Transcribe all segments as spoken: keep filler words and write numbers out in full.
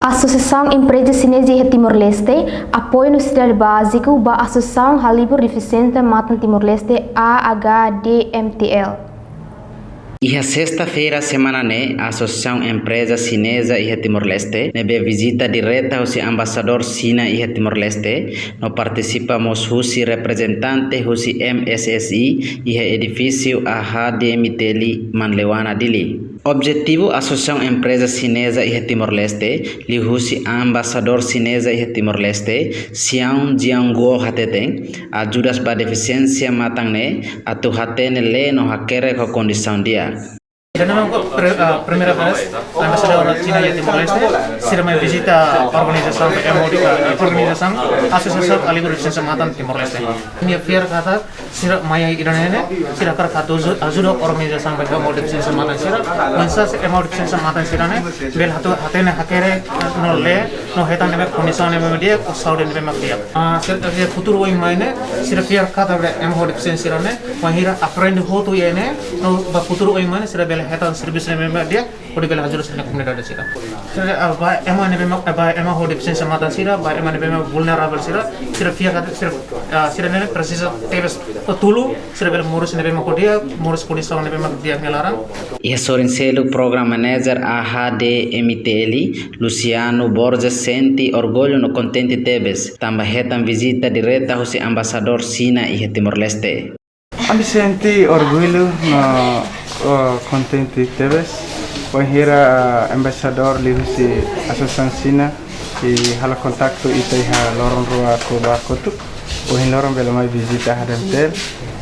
Asosiasaun Empreza Xineza iha Timor-Leste apoia Nesesidade Báziku ba Asosiasaun Halibur Defisiénsia Matan Timor-Leste, A H D M T L. Iha sesta-feira semana ne'e, Asosiasaun Empreza Xineza iha Timor-Leste, ne'ebé vizita direta husi Embaixadór Xina iha Timor-Leste, no partisipa mós husi reprezentante husi M S S I iha edifísiu A H D M T L Manleuana, Dili. Objetivu Asosiasaun Empreza Xineza iha Timor-Leste, liuhusi Embaixadór Xineza iha Timor-Leste, Xiao Jianguo hateten, ajuda ba defisiénsia matan ne'e atu hatene lee no hakerek ho kondisaun di'ak. Ida-ne'e memang pre-, ah, primeira vez Embaixadór Xina iha Timor-Leste, sira mai vizita organizasaun, eh, organizasaun Asosiasaun Halibur Defisiénsia Matan Timor-Leste. Nia fiar katak sira mai iha ida-ne'e ne'e, sira hakarak atu aju-, ajuda organizasaun ba ema ho defisiénsia matan sira. Oinsá ema ho defisiénsia matan sira-ne'e bele atu hatene hakerek no lee, no hetan ne'ebé kondisaun ne'ebé di'ak, ho saúde ne'ebé mak di'ak. Ah, sira, eh, futuru oin mai ne'e, sira fiar katak ema ho defisiénsia sira-ne'e, bainhira aprende hotu iha ne'e, no ba futuru oin mai ne'e, sira bele hetan servisu ne'ebé mak di'ak, hodi bele ajuda sira-nia komunidade sira. Sira, ah, ba ema ne'ebé mak, ah, ba ema ho defisiénsia matan sira, ba ema ne'ebé mak vulneravel sira, sira fiar katak sira, ah, sira-ne'e presiza tebes tulun, sira bele moris ne'ebé mak di'ak, moris kondisaun ne'ebé mak di'ak nia laran. Iha sorin seluk, Program Manager A H D M T L, Luciano Borges, sente orgullu no kontente tebes, tanba hetan vizita direta husi Embaixadór Xina iha Timor-Leste. Ami sente orgullu no, oh, kontente tebes, bainhira, ah, embaixadór liuhusi Asosiasaun Xina halo kontaktu ita iha loron rua kotuk ba kotuk. Ohin loron bele mai vizita A H D M T L,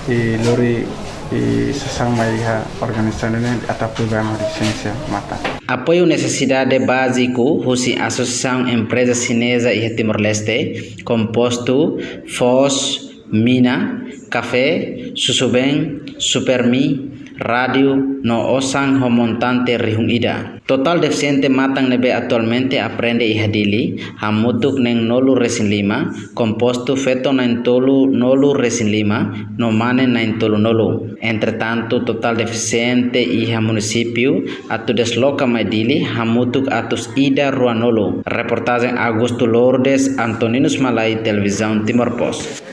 i lori, i sasán mai iha organizasaun ne'e atu apoiu ba ema ho defisiénsia matan. Apoiu nesesidade báziku husi Asosiasaun Empreza Xineza iha Timor-Leste, kompostu foos, mina, kafé, susubeen, Supermi, rádiu, no osan ho montante rihun ida. Totál defisiente matan ne'ebé atualmente aprende iha Dili, hamutuk neen-nulu resin lima, kompostu feto na'in-tolu nulu resin lima, no mane na'in-tolu nulu. Entretantu, totál defisiente iha munisípiu atu desloka mai Dili, hamutuk atus ida rua nulu. Reportajen Augusto Lourdes, Antoninus Malai, Televizaun Timor Post.